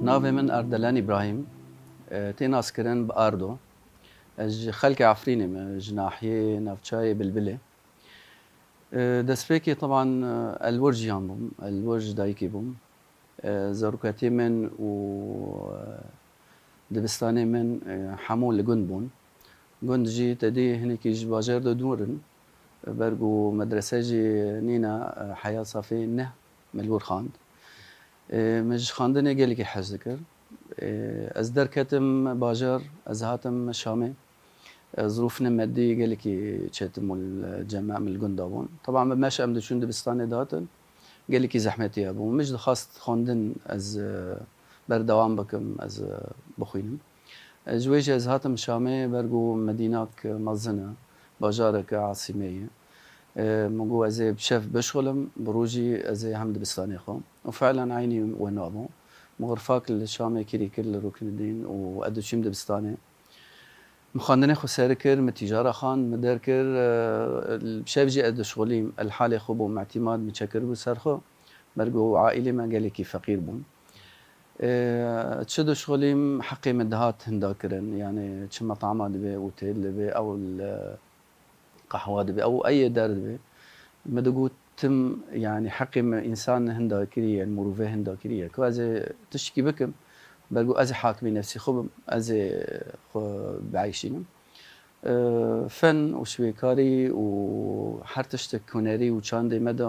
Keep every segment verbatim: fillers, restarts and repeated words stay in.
Navê min Erdelen Îbrahîm, e, tê naskirin bi Ardo. Ez ji xelkê Efrînê me, ji nahiyê navçeyê Bilbilê. E, destpêkê teban, e, li wir jiyan bûm, li wir ji dayikê bûm. E, zarokatiyê min û, e, dibistanê min, e, hemû li gund bûn. Gund jî tedî hinekî ji bajar de dûr in. Ber ku medrese jî nîne, e, heya safê neh me li wir xwend. E, min ji xwendinê gelekî hez dikir. E, ez derketim bajar, ez hatim Şamê. E, zirûfine medî gelekî çetin bûn li cem em li gund de bûn. Teban bi meş em diçûn dibistanê dihatin, gelekî zehmetî hebû. Min jî dixwest xwendin ez, e, berdewam bikim, ez, e, bixwînim. E, ji wê jî ez hatim Şamê, ber ku Medînak mezin e, bajareke asîmê ye. E, min got ez ê bi şev bişixulim, bi rojî ez ê hem dibistanê xwe. Û fiilen eynî wina bû. Min xurfak li Şamê kirî kir li Ruknidîn û ez diçûm dibistanê. Min xwendinê xwe ser kir, min tîcara xwend, min derkir, e, şev jî ez dişixulîm, li halê xwe bûm, îtîmad min çêkiribû ser xwe, ber ku aîlê me gelekî feqîr bûn. E, çi dişixulîm, heqê min dihat hinda kirin, yanî çi metama dibe, otêl dibe, ew li qehwa dibe, ew ey der dibe. Min digot, tim, yanî heqê min însan hinda kiriye, mirovê hinda kiriye. Ku ez ê tiştekî bikim, ber ku ez ê hakimî nefsî xwe bim, ez ê xwe bieyşînim. E, fen û şwêkarî û her tiştek hunerî û çandê me de,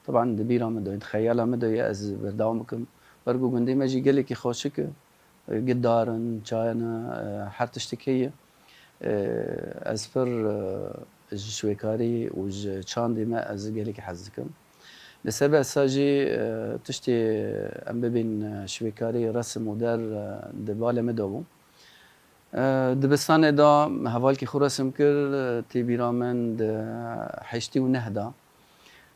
teban di bîra min de, di xeyala min de ye, ez berdewam bikim. Ber ku gundê me jî gelekî xweşik e. Gidar in, çayan e, her tiştek heye. E, ez pir, e, ji şwêkarî û ji çandê me ez gelekî hez dikim. Li ser vê esa jî, e, tiştê em bibên, e, şwêkarî, resim û der, e, di balê me de bû. E, dibistanê de hevalkî xwe resim kir, e, tê bîra min di heştê û neh de.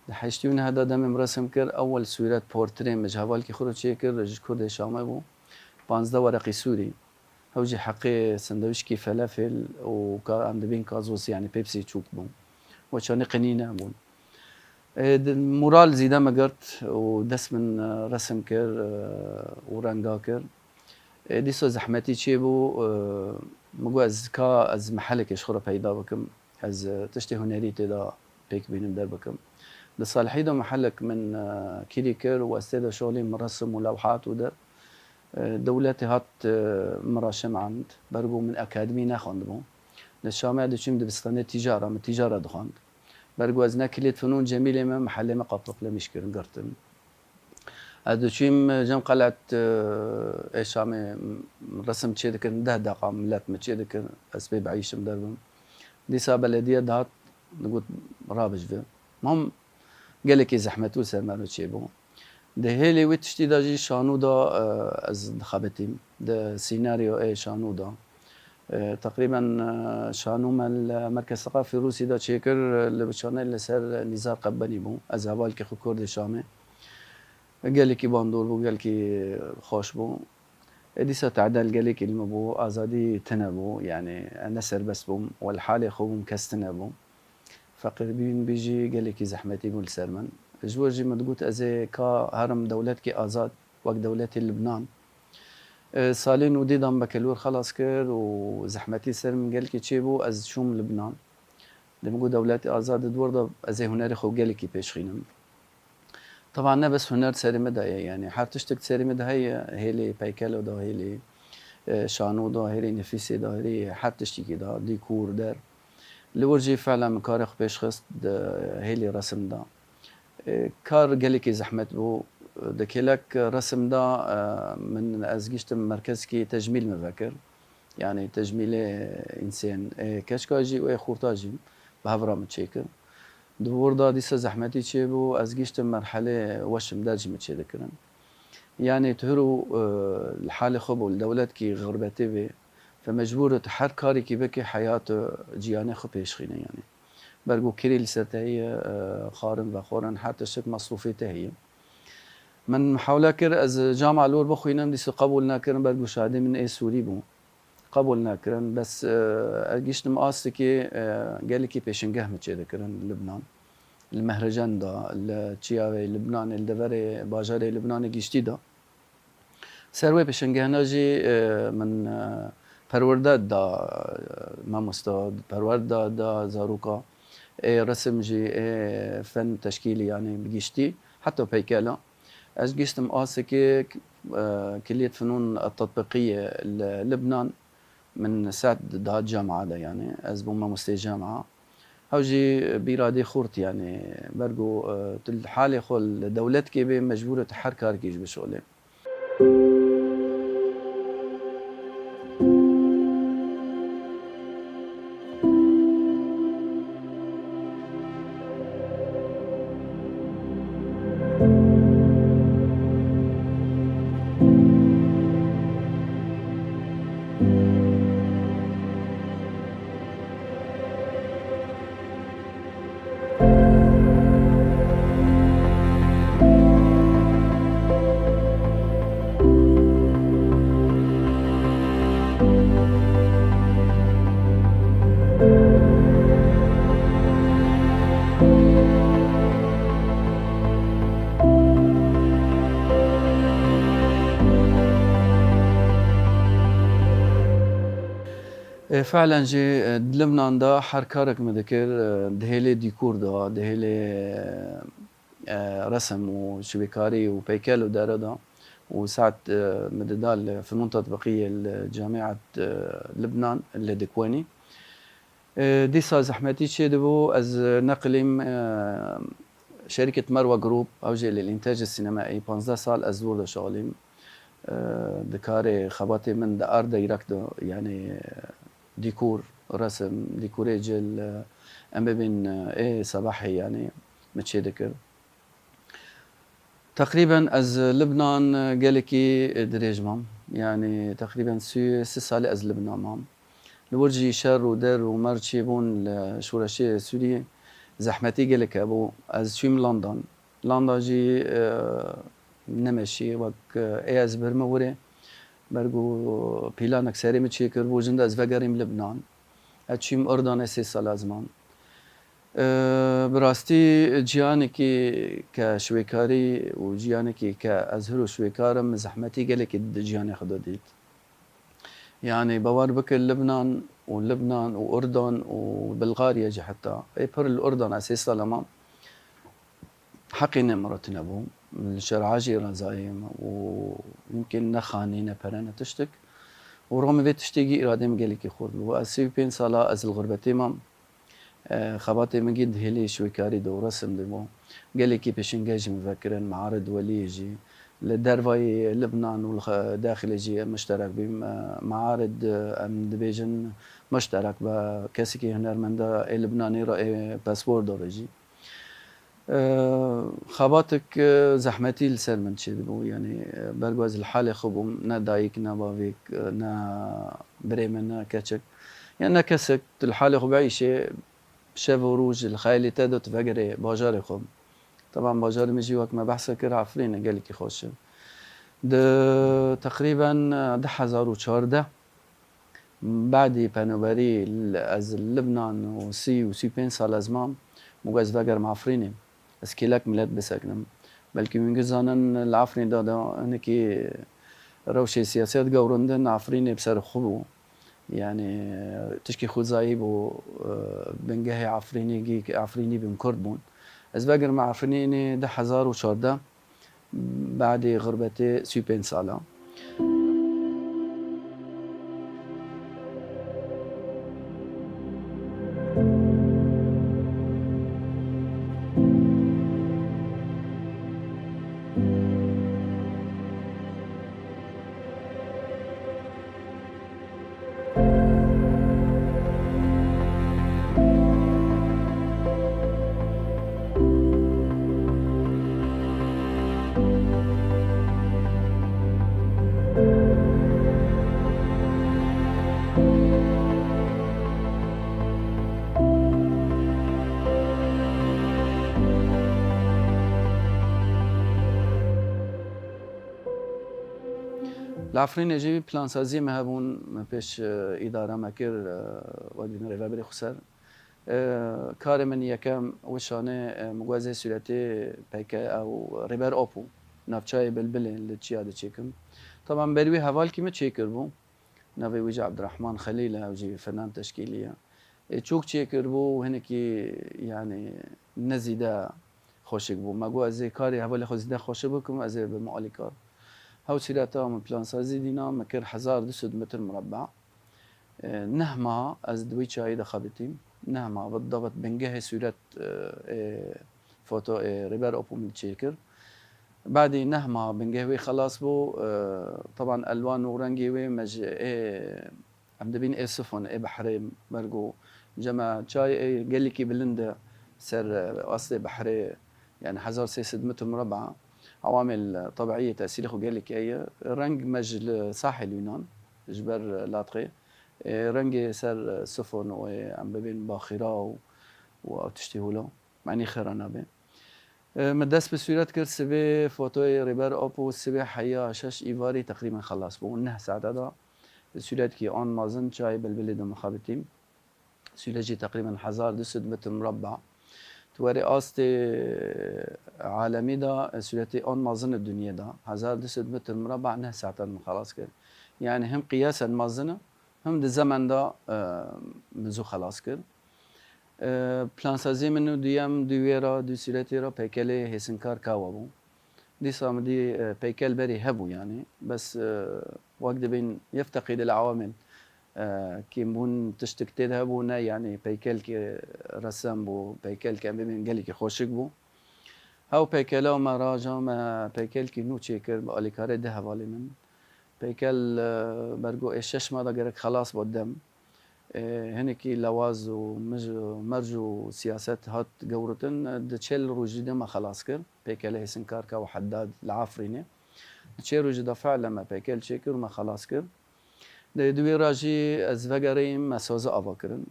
Di heştê û neh de demê min resim kir, ewel sûret, portrê min ji hevalkî xwe re çêkir, ji Kurdê Şamê bû. Panzdeh wereqî sûrî. Ew jî heqê sendewîçkî felefel û ka em dibên kazos, yanî pepsî çûk bûn. Weçanê qinîne bûn. Ê, di, moral zîde me girt û dest min, e, resim kir, e, û renga kir. Ê, dîsa zehmetî çêbû, e, min got ez ka ez mehelekê ji xwe re peyda bikim. Ez, e, tiştê hunerî tê de pêk bînim, derbikim. Di Salihî de mehelek min, e, kîrî kir û ez tê de şolîm resim û lewhat û der. E, dewletê hat, e, min re şemand. Ber ku min akademî nexwendibû. Li Şamê diçûm dibistanê tîcara, min tîcara dixwend. Ber ku ez ne kilêt finûn cemîlê me, mehelê me qapaqlemîş kirin, girtin. Ez diçûm cem qelet, e, ê Şamê resim çêdikirin, deh deqa milet min çêdikir, ez pê bieyşim derbim. Dîsa belediye dihat, digot, rabij vê. Mam gelekî zehmet û ser me re çêbû. Di hêlê wê tiştî de jî şanû de, e, ez dixebitîm. Di sînaryo ê şanû de. E, teqrîben, e, şanû me li Merkez Seqafî Rûsî de çêkir, e, li biçanê li ser Nîzar Qebbenî bû. Ez hevalkê xwe Kurdê Şamê. Gelekî bandor bû, gelekî xweş bû. E, dîsa tedel gelekî li min bû, azadî tune bû, yanî, e, ne serbest bûm, we li halê xwe bûm, kes tune bû. Feqîrbûn bî jî gelekî zehmetî bû li ser min. Ji wir jî min digot, ez ê ka herim dewletkî azad, wek dewletê Libnan. E, salên û dî de min bi kelwir xelas kir û zehmetî ser min gelekî çêbû, ez çûm Libnan. Dê min got, dewletê azad di wir de ez ê hunerê xwe gelekî pêşxînim. Teban ne bes huner serê min de ye, yanî her tiştek serê min de heye, hêlê peykelo de, hêlê, e, şano de, hêlê nefîsê de, hêlê her tiştekî de, dîkor, der. Li wir jî felen min karê xwe pêş xist di hêlî resim de. E, kar gelekî zehmet bû. Di kêlek resim de, e, min ez gihiştim merkezkî tecmîl min vekir. Yanî tecmîlê însên, ê keçika jî û ê xorta jî bi hev re min çêkir. Di wir de dîsa zehmetî çêbû, ez gihiştim merhelê weşim der jî min çêdikirin. Yanî tu hiro, e, li halê xwe bû, li dewletkî xirbetê bê, tu mecbûr tu her karekî bikî, heya tu ciyanê xwe pêşxîne yanî. Ber ku kirî li ser te heye, e, xwarin vexwarin, her tiştek mesrûfê te heye. Min mihawle kir, ez cama li wir bixwînim, dîsa qebûl nekirin, ber ku şahidê min ê Sûrî bû. Qebûl nekirin, bes, e, ez gihiştim astikê, e, gelekî pêşengeh min çêdikirin li Libnan. Li Mehrecan de, li çiyayê Libnanê, li deverê bajarê Libnanê giştî de. Ser wê pêşengehna jî, e, min, e, perwerde da, e, mamosta, perwerde da zaroka, ê resim jî, ê fen teşkîlî, yanî bi giştî, heta peykela. Ez gihiştim astikê, e, Kiliyet Fenûn Tetbîqî li Libnan, min saet dihat cama de, yanî ez bûm mamosteyê cama. Ew jî bi îradê xurt, yanî ber ku, e, tu li halê xwe li dewletkê bê, mecbûr e tu her karekî jî bişolê. E, felen jî, e, di Libnan de her karek min dikir, e, di hêlê dîkor de, di hêlê, e, resim û şivekarî û peykel û dere de û saet, e, min dida li Fenûn Tetbîqî li Camîet, e, Libnan li dikwenî. E, dîsa zehmetî çêdibû, ez neqilîm, e, şerîket Merwa Group, ew jî li Întaj Sînema ê panzdeh sal ez li wir de şixulîm. E, di karê xebatê min di art direct de, yanî, e, dîkor, resim, dîkorê cil, e, em bibên, e, ê sebahê, yanî, min çêdikir. Teqrîben ez Libnan gelekî dirêj mam. Yanî teqrîben sî, sî salî ez Libnan mam. Li wir jî şer û der û mer çêbûn li şoreşê Sûriyê zehmetî gelek hebû. Ez çûyim London. London jî, e, nemeşî wek, e, ê ez birime wirê. Ber ku pîlanek serê min çêkir bû, ji hinda ez vegerîm Libnan. Ez çûyim Urdanê sê sal ez mam. E, bi rastî ciyanekî ke şivekarî û ciyanekî ke ez hiro şivekar im, min zehmetî gelekî di ciyanê xwe de dît. Yanî bawer bike Libnan û Libnan û Urdan û Bilgarya jî heta. Ê pir li Urdan ez sê sal e mam. Heqê ne min re tune bû. Li şer'a jî rezayê me û yimkîn ne xanî, ne pere, ne tiştek. Û rû min vê tiştê gî îradê min gelekî xurt bû. Ez sî û pênc sala ez li xurbetê mam. E, xebatê min gî di hêlê şivekarî de û resim de bû. Gelekî pêşengeh ji min vekirin, mearid weliyê jî. Li dervayê Libnan û li xe-, daxilê jî em mişterek bîm. E, mearid, e, em dibêjin mişterek be, kesekî hunermenda ê Libnanê re ê paspordo re jî. E, xebatek, e, zehmetî li ser min çêdibû. Yanî, e, ber ku ez li halê xwe bûm, ne dayik, ne bavêk, e, ne birê min, ne keçik. Yanî ne kesek, tu li halê xwe bieyşê, şev û roj li xeyalê te de tu vegerê bajarê xwe. Teban bajarê min jî wek me behse kir, Efrîn e, gelekî xweş e. Di teqrîben, e, du hezar û çardeh, Badî penaberî li, ez li Libnan û sî û sî û pênc sal ez mam, min got ez vegerim Efrînê. Ez kêlek milet bisekinim. Belkî hûn giş zanin li Efrîn de, de hinekî rewşê siyaset gewrindin, Efrînê bi ser xwe bû. Yanî tişkî xwezayî bû, e, bingehê Efrînê, gî Efrînî bûn, Kurd bûn. Ez vegerim Efrînê du hezar û çardeh. Badê xirbetê sî û pênc sala. Li Efrînê jî plansaziyê me hebûn, me pêş, e, îdara me kir, e, wek dîtin rêveberê xweser. E, karê min yekem wişanê, e, min got ez ê sûretê peyke ew Rêber Apo, navçeyê Bilbilê li Çiyadê çêkim. Taban berî wî hevalkî min çêkiribû. Navê wî jî Ebdirehman Xelîl e, ew jî fenan teşkîlî ye. Ê çok çêkiribû û hinekî, yanî, ne zîde xweşik bû. Me got, ez ê karê hevalê xwe zîde xweşik bikim, ez ê bibim alîkar. Hew sûreta min plansazî dîna, min kir hezar du sed metr murabbe. E, neh meha ez di wî çiyayê de xebitîm. Neh meha, bi dabet bingehê sûret, e, ê foto ê Rêber Apo min çêkir. Badî neh meha bingeh wê xelas bû. E, teban elwan û rengê wê me ji ê Em dibîn ê sifon, ê behrê, mergo cema çay ê gelekî bilind e ser, e, astê behrê, yani hezar sê sed metr murabba. Ewamêl, e, tebiî tesîrê xwe gelekî heye. Reng me ji li sahil Yunan, ji ber, e, latqê. Ê rengê ser, e, sifon û ê em bibên baxîra û, û ew tiştî hûlo. Manî xêra nabe. E, min dest bi sûret kir, sibê fotoyê Rêber Apo, sibê heya şeş îvarî teqrîben xelas bû. Neh saete da sûretkî an mezin çayê Bilbilê de mixabitîm. Sûret jî teqrîben hezar du sed metr murabba. Tu werê astê alemî de, e, sûretê an mezin e dinyê de. Hezar du sed metr murabba neh saetan min xelas kir. Yani hem qiyasen mezin e, hem di zemen de, e, min zû xelas kir. E, plansaziyê min û duyem, dû wê re, dû sûretê re peykelê hêsinkar kawa bû. Dîsa min dî, e, peykel berî hebû yani. Bes, e, wek dibên yefteqîd il awamil, e, kêmbûn tiştik tê de hebû, ne yani peykelkê resem bû, peykelkê em bibên gelekî xweşik bû. Hew peykela me raja me peykelkî nû çêkir bi alîkarê di hevalê min. Peykel, e, bergo ê şeş me de gerek xelas bo dem. E, hinekî lewaz û mij-, merc û siyaset hat gewritin, e, di çel rojî de me xelas kir. Peykelê hêsinkarka û Heddad li Afrînê. Di çê rojî de fe'le me peykel çêkir û me xelas kir. Di, di wê re jî ez vegeriyim, me sazî ava kirin.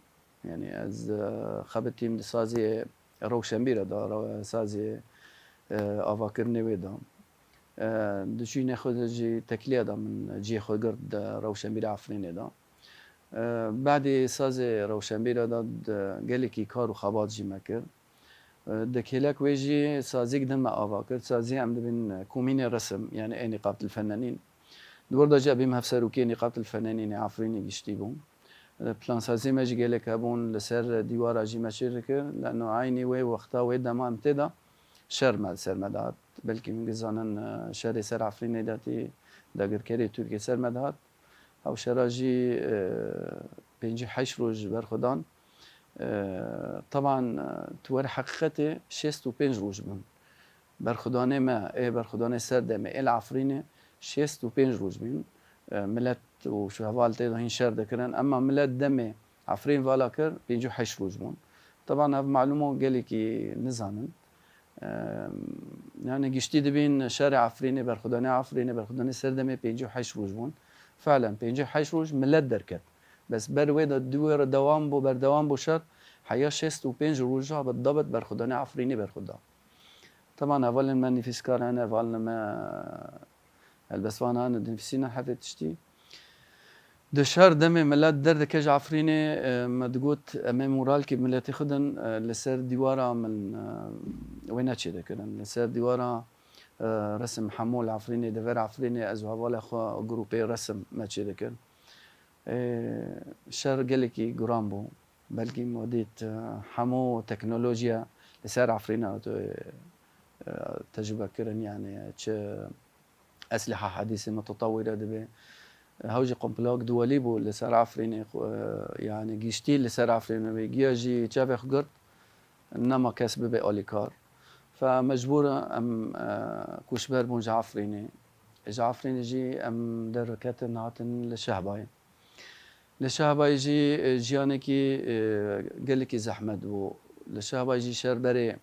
Yani ez, e, xebitîm di saziyê rewşenbîre de, re-, saziyê, e, avakirinê wê de. E, di çûyînê xwe de jî tekliya da min cihê xwe girt di rewşenbîra Efrînê de. E, badê sazê rewşenbîre de, de gelekî kar û xebat jî me kir. E, di kêlek wê jî sazîk din me ava kir. Sazî em dibin komînê resim, yani ê Niqabetil Fennanîn. Di wir de jî ebîm hevserokê Niqabetil Fennanînê Efrînê giştî bûm. E, plansazî me jî gelek hebûn, li ser dîwara jî me çêr dikir. Leno eynî wê wexta wê dema em tê de şer me li ser me dihat. Belkî min gizanin, e, şerê ser Efrînê datî dagirkerê Tirkiyê ser me dihat. Ew şera jî, e, pêncî heşt roj berxwedan. E, teban, e, tu wer heqîqetê şêst û pênc roj bûn. Berxwedanê me, ê berxwedanê ser demê, ê li Efrînê şêst û pênc roj bîn. E, milet û şu heval tê de hîn şer dikirin. Emma milet demê Efrîn vala kir, pêncî û heşt roj bûn. Teban ev malûm o gelekî nizanin. Em, yani giştî dibîn şerê Efrînê, berxwedanê Efrînê, berxwedanê ser demê pêncî û heşt roj bûn. Fi'len pêncî û heşt roj milet derket. Bes ber wê de di wê re dewam bû, berdewam bû şer, heya şêst û pênc roja bi dabet berxwedanê Efrînê berxweda. Teban hevalên me nivîskar hene, hevalên me helbestvan hene, dinivîsîne hevê tiştî. Di şer demê milet derdike ji Efrînê, e, me digot, em ê moralkî miletê xwe din, e, li ser dîwara min, e, wê neçê dikirin. Li ser dîwara, e, resim hemû li Efrînê, dever Efrînê, ez û hevalê xwe grûpê resim me çê dikir. E, şer gelekî guran bû. Belkî me dît, e, hemû teknolojiya li ser Efrîna tu, e, e, tecrube kirin, yani çi esliha hedîsê mutetewîre dibe. Hew jî komplak duwelî bû li ser Efrînê, xwe, yani giştî li ser Efrînê bê. Giya jî çavê xwe girt, nema kes bibe alîkar. Fe mecbûr em, e, koçber bûn ji Efrînê. Ji Efrînê jî em derketin hatin li Şehbayê. Li Şehbayê jî, e, jiyanekî, e, gelekî zehmet bû. Li Şehbayê jî şer berê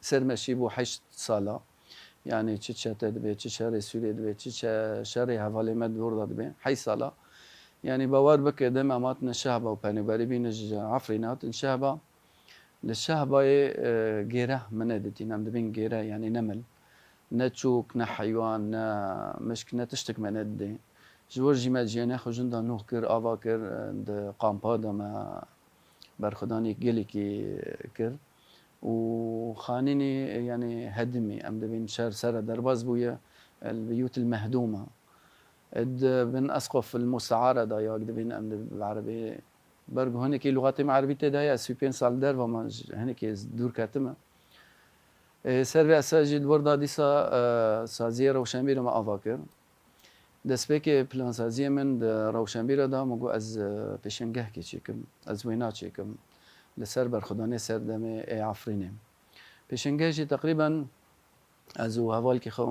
ser me şî bû heşt sala. Yani çi çete dibe, çi şerê Sûriyê dibe, çi çe-, şerê hevalê me di orda dibe. Heşt sala. Yani bawer bike, dem em hatine Şehba û penêberî bîne ji Efrînê hatin Şehba. Li Şehbayê, e, gêre me neditîn, em dibên gêre, yani ne mil. Ne çok, ne heywan, ne mişk, ne tiştik me nedidê. Ji wir jî me ciyane xwe jinda nûh kir, ava kir, di kampa de me berxwedanê gelekî kir û xanînê, yanî hedimî, em dibên şer ser re derbas bûye, el biyût el mehdûma. Di bin esqof el musteare de ya dibên em di bi erebê. Ber ku hinekî lûxatê me erebî tê de heye, ez sî û pênc sal derva me ji hinekî ez dûr ketime. Ê, ser vê esas jî li wir de dîsa, e, saziyê rewşenbîrê me ava kir. Destpêkê plansaziyê min di rewşenbîrê de min got ez, e, pêşengehkê çêkim, ez wêna çêkim li ser berxwedanê serdemê ê Efrînê. Pêşengeh jî teqrîben ez û hevalkî xwe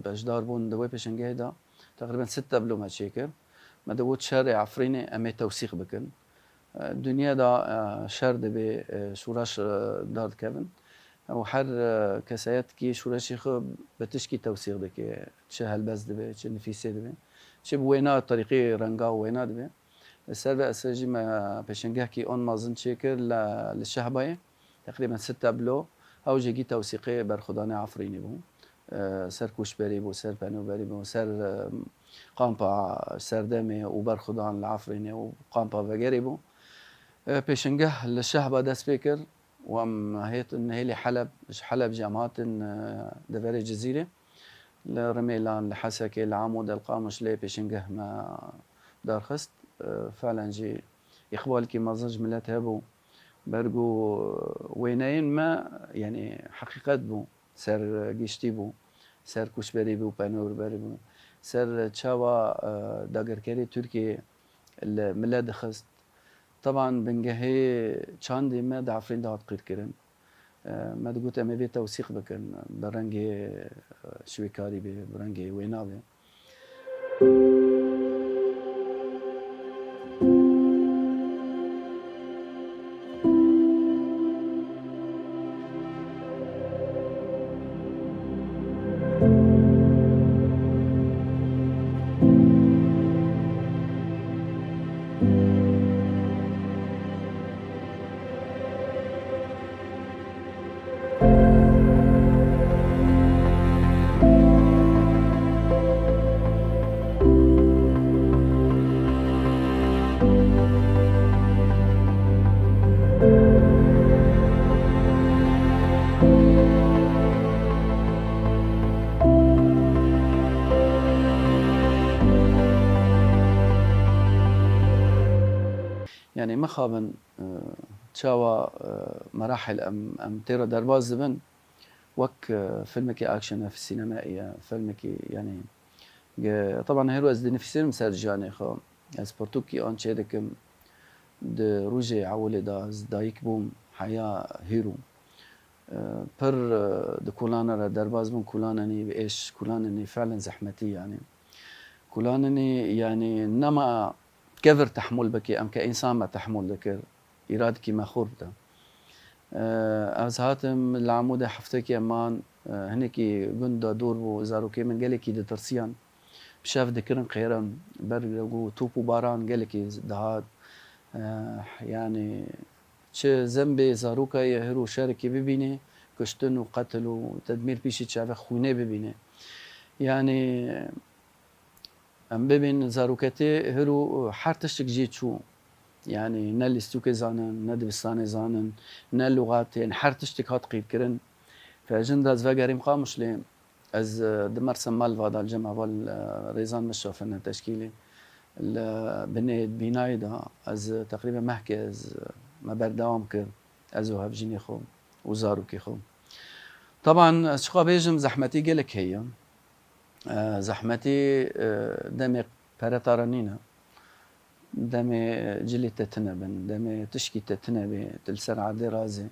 beşdar bûn di wê pêşengehê de. Teqrîben sê tablo me çêkir. Me de got şerê Efrînê em ê tewsîq bikin. E, dinya de, e, şer dibe, e, şûreş, e, derdikevin. Û her, e, keseyetkî şûreşê xwe bi tişkî tewsîq dike. Çi helbest dibe, çi nifîsê dibe. Çi bi wêna terîqî renga wêna dibe. Li ser vê esasê jî me pêşengehkî on mezin çêkir li, li Şehbayê. Teqrîben sê tablo. Ew jî tewsîqê berxwedanê Efrînê bû. E, ser koçberî bû, ser penûberî bû, ser, e, kampa serdemê û berxwedan li Efrînê û kampa vegerê bû. E, pêşengeh li Şehba dest pê kir. Û em hêtin hêlî Heleb, ji Heleb jî em hatin, e, deverê Cizîrê. Li Rimêlan, li Hesekê, li Amûdê, li Qamişlê pêşengeh me darxist. E, felen jî îqbalekî mezin ji milet hebû. Ber ku wêneyên me, yanî heqîqet bû, ser giştî bû, ser koçberî bû, penûberî bû, ser çawa, e, dagirkerê Tirkiyê li milet dixist. Teban bingehê çandê me di Efrîn de hat qîrkirin. E, me digot em ê vê tewsîq bikin, bi rengê, e, şivêkarî bê, bi rengê wêna bê. Yanî mixabin, e, çawa, e, merahil em, em tê re derbas dibin, wek, e, filmekî action e, sînema ye, filmekî, yanî, ge-, teban hêro ez dinifîsirim ser jiyanê xwe. Ez pirtûkî an çêdikim. Di rojê ewilê de ez dayik bûm, heya hêro. E, pir, e, di kolanê re derbas bûm, kolanenî bi êş, kolanenî felen zehmetî, yanî. Kolanenî, yanî, nema kevir tehmûl bike, em ke însan me tehmûl dikir, îradekî me xurt bû. E, ez hatim li Amûdê heftekê man, e, hinekî gund de dûr bû, zarokê min gelekî ditirsiyan. Bi şev dikirin qêrin, ber ku top û baran gelekî dihat. E, yanî, çi zembê zaroka ye hiro şerekî bibîne, kuştin û qetil û tedmîr pîşî çavê xwînê bibîne. Yanî, em bibînin zaroketê hiro her tiştik jê çû. Yanî ne lîstûkê zanin, ne dibistanê zanin, ne lûxatê, her tiştik hat qîrkirin. Fe jin de ez vegerîm Qamişlê. Ez, e, di Mersin Malva de li cem heval, e, rêzan min şafirine teşkîlê. Li binê bînayê de ez, e, teqrîben mehkê ez, e, me berdewam kir. Ez û hevjînê xwe û zarokê xwe. Teban, ez çiqa bêjim, zehmetî gelek heye. E, zehmetî, e, demê pere tara nîne. Demê cilê te tune bin, demê tişkî te tune bê, tu li ser erdê razê.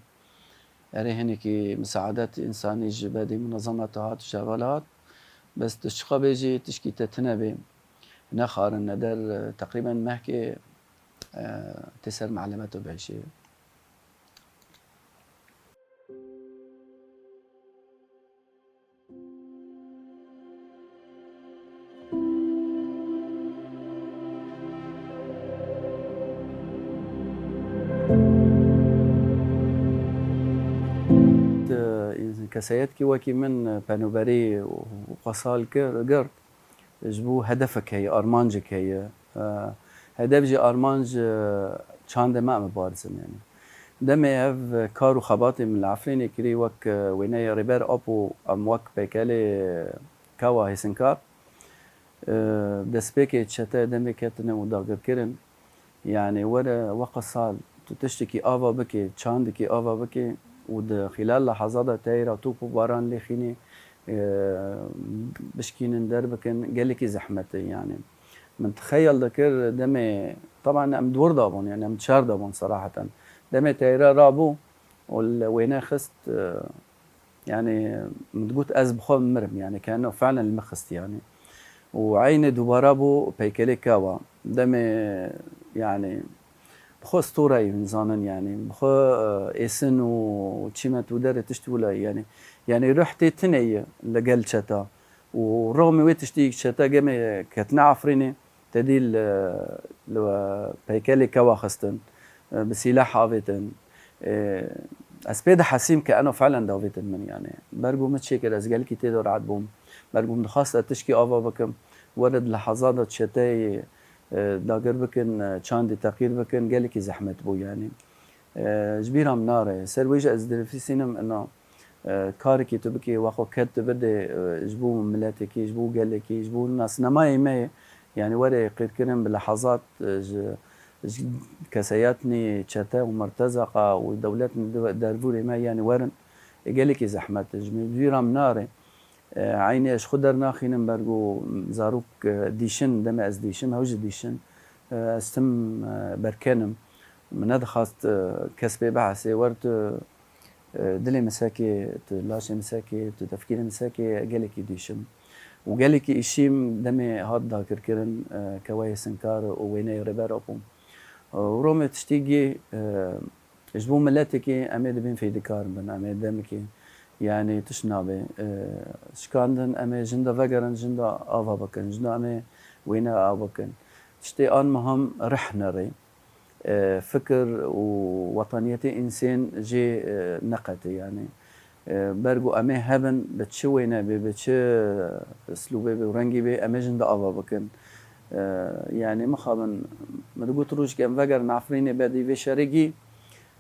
Erê hinekî misaedet însanî ji bedî munezemeta hat û ji hevala hat. Bes tu çiqa bêjî tişkî te tune bê, nexarin neder, e, teqrîben mehkê, e, tê ser melemet û behişê. Keseyetkî wekî min penûberî û xwesal kir, girt. Ji bo hedefek heye, armancek heye. E, hedef jî armanc, e, çandê me em ê bariz in, yanî. Demê ev kar û xebatê min li Efrînê kirî, wek, e, wêneyê Rêber Apo, em wek peykelê Kawa Hêsinkar, e, destpêkê çete demê ketine û dagir kirin. Yanî were weqa sal tu tiştekî ava bikê, çandekî ava bikê û di xîlal lehazada teyra top û baran lê xînê, e, bişkînin, derbikin, gelekî zehmet e yanî. Min xeyal dikir demê, teban em di wir de bûn, yanî em di şer de bûn seraheten. Demê teyra rabû û li wêne xist, e, yanî min digot ez bi xwe mirim, yanî keno felen li min xist yanî. Û eynê dubara bû peykelê Kawa. Demê yanî bi xwe stora ye, hûn zanin yanî. Bi xwe, e, êsin û çîmet û derê tişt wila ye yanî. Yanî ruh tê tune ye li gel çeta. Û rexmê wê tiştî çete gemê ketine Efrînê, tedî li, li peykelê Kawa xistin, e, bi sîleh avêtin. E, ez pê dihesîm ke eno felen davêtin min yanî. Bergo min çêkir, ez gelekî tê de rehet bûm. Bergo min dixwast ez tişkî ava bikim. Were di lehazada çeteyê, e, dagir bikin, e, çandî teqîr bikin, gelekî zehmet bû yanî. E, ji bîra min nare. Ser wê jî ez dinivîsînim, ina, e, karekî tu bikî, wexa ked tu bidê, e, ji bo miletekî, ji bo gelekî, ji bo nasnamayê me ye. Yanî were qîrkirin bi lehazat, e, ji, ji keseyatnî çete û mertezeqa û dewletnî di-, dervûrê me, yanî werin, e, gelekî zehmet e. Ji min bîra min nare. E, eynî ez ji xwe dernaxînim, bergo zarok, e, dîşin, demê ez dîşim, hew jî dîşin. E, ez tim, e, berkenim. Min nedixwast, e, kes pê bihesê, wer tu, e, dilê min sekê, tu laşê min sekê, tu tefkîrê min sekê, gelekî dîşim. Û gelekî îşîm demê hat dagirkirin, e, Kewayê Sinkar û wêneyê Rêber Apo. E, û romê tiştî gî, e, Ji bo miletekî em ê dibên fêdikar bin, em ê demekê, yanî tişt nabe. E, şikandin, em ê jin de vegerin, jin de ava bikin, jin de em ê wêne av bikin. Tiştê an mihim rih nerê. E, fikir û wetaniyetê însên jê, e, neqetê, yanî. E, bergo em ê hebin, bi çi wêne bê, bi çi uslûbê bê û rengî bê, em ê jin de ava bikin. E, yanî mixabin, min digot rojekê em vegerin Efrînê, bedî vê şerê gî,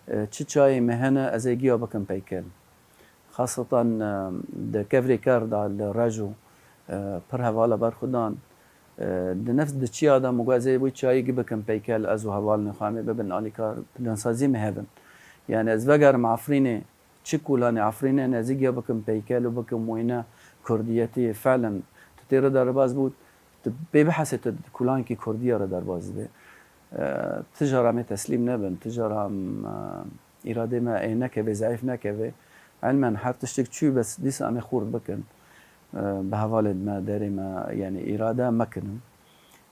e, çi çayê me hene, ez ê giya bikim peykel. Xasetan, e, di kevirê kar de li Reco, e, pir hevala ber xwe dan. E, di nefs di çiya de min got, ez ê wî çayê gî bikim peykel, ez û hevalên xwe em ê bibin alîkar, plansazî me hebin. Yanî ez vegerim Efrînê, çi kolanê Efrînê ne, ez ê giya bikim peykel û bikim wêne kurdiyetî. Felen, tu tê re derbas bû, tu pê bihesê tu di kolankî kurdiya re derbas dibê. E, tija re em ê teslîm nebin, tija re em, e, îradê me ê nekeve, zeîf nekeve. Elmen her tiştek çû, bes dîsa em ê xurt bikin. E, bi hevalên me, derê me, yanî îrade mekinin.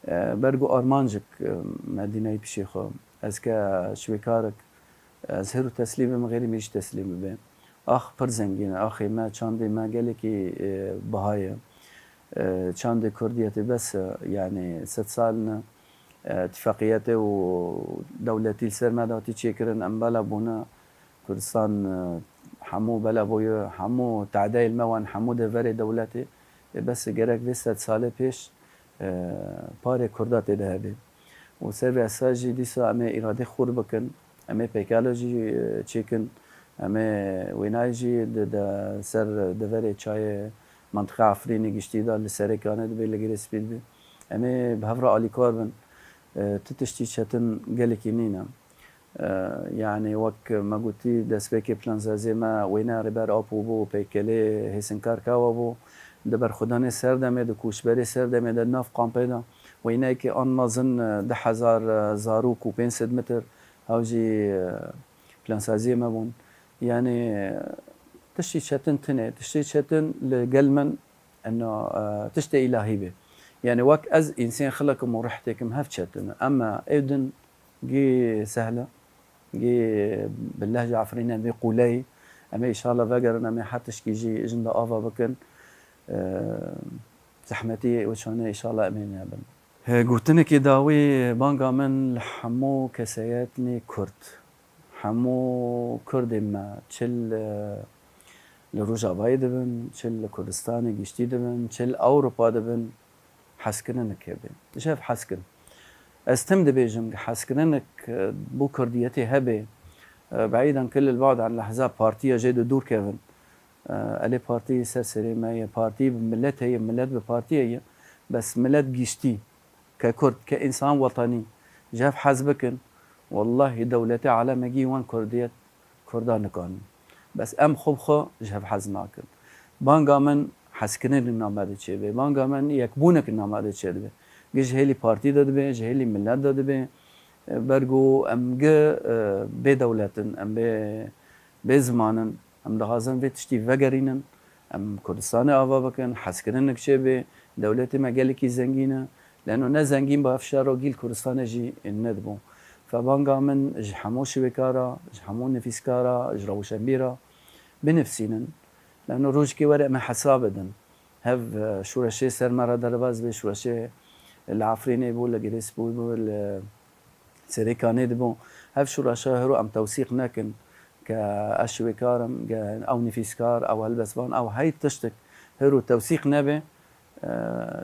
E, bergo armancik, e, me dînayî pişê xwe. Ez ke şwêkarik, ez her û teslîm bim, xêrî min jî teslîm bibe. Ax pir zengîn e, axê me, çandê me gelekî, e, biha ye. E, çandê kurdiyetê bes e, yanî sed sal ne, e, tifaqiyetê û dewletî li ser me de hatî çêkirin, em bela bûne, Kurdistan, e, hemû bela bûye, hemû tadeyên me wan, hemû deverê dewletê, e, bes gerek vê sed salê pêş, e, parê Kurda tê de hebe. Û ser vê esas jî dîsa em ê îradê xurt bikin, em ê peykala jî, e, çêkin, em ê wênayê jî di, di ser deverê çayê mantiqa Efrînê giştî de li Serêkanê dibê, li Girê Spî dibê. Em ê bi hev re alîkar bin. E, ti tiştî çetin gelekî nîne. E, yanî wek me gotî, destpêkê plansaziyê me wêne Rêber Apo bû, peykelê Hêsinkar Kawa bû. Di berxwedanê serdemê, di koçberê serdemê de, di nav kampê de wêneyekê an mezin, e, du hezar, e, zarok û pênc sed metr hew jî, e, plansaziyê me bûn. Yanî, e, tiştî çetin tune, tiştê çetin li gel min ena, e, tiştê îlahî bê. Yanî wek ez însên xilekim û rih têkim hev çetin e. Ema ew din gî sehl e, gî bi lehca Efrînê em ê qûleyî. Em ê îşallah vegerin, em ê her tişkî jî jin de ava bikin. E, zehmetî û çanê îşallah em ê nebin. E, gotinekê dawî banga min li hemû keseyetnê Kurd. Hemû Kurdên me, çi li, li Rojavayê dibin, çi li Kurdistanê giştî dibin, çi li Ewropa dibin, hezkirinik hebe. Ji hev hez kin. Ez tim dibêjim, hezkirinik, e, bo kurdiyetê hebe, e, بعيداً كل البعد عن الأحزاب، partiya jê di dûr kevin. E, elê partî ser serê me ye, partî bi milet heye, milet bi partiyê ye. Bes milet giştî, ke kurd, ke însan wetanî, ji hev hez bikin, wellahî dewletê alemekî wan kurdiyet, kurda nikanî. Bes em xwe bi xwe ji hev hez nakin. Banga min hezkirinê name de çêbe. Banga min yekbûnek name de çêdibe. Gi ji hêlî partî de dibe, ji hêlî milet de dibe. E, bergo em gi, e, bê dewlet in, em bê, bê ziman in. Em dixwazin vê tiştî vegerînin. Em Kurdistanê ava bikin, hezkirinek çêbe. Dewletê me gelekî zengîn e. Leno ne zengîn ba ev şero gîl Kurdistanê jî nedibû. Febanga min ji hemû şivêkara, ji hemû nivîskara, ji rewşenbîra binivsînin. Leno rojekê were em ê hesab bidin. Hev, e, şûreşê ser me re derbas bê, şûreşê li Efrînê bû, li Girêspû bû, li Serêkanê dibû. Hev şûreşa hero em tewsîq nekin ke ez şivêkar im, ke ew nivîskar, ew helbestvan, ew hey tiştik hero tewsîq nebe, e,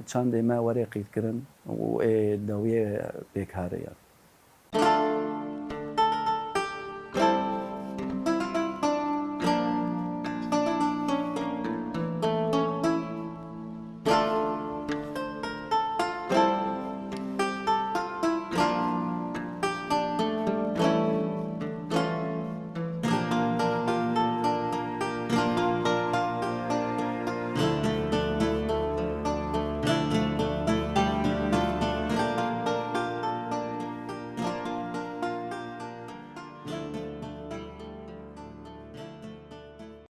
çandê me were qîtkirin û ê dawiyê pêk here ye.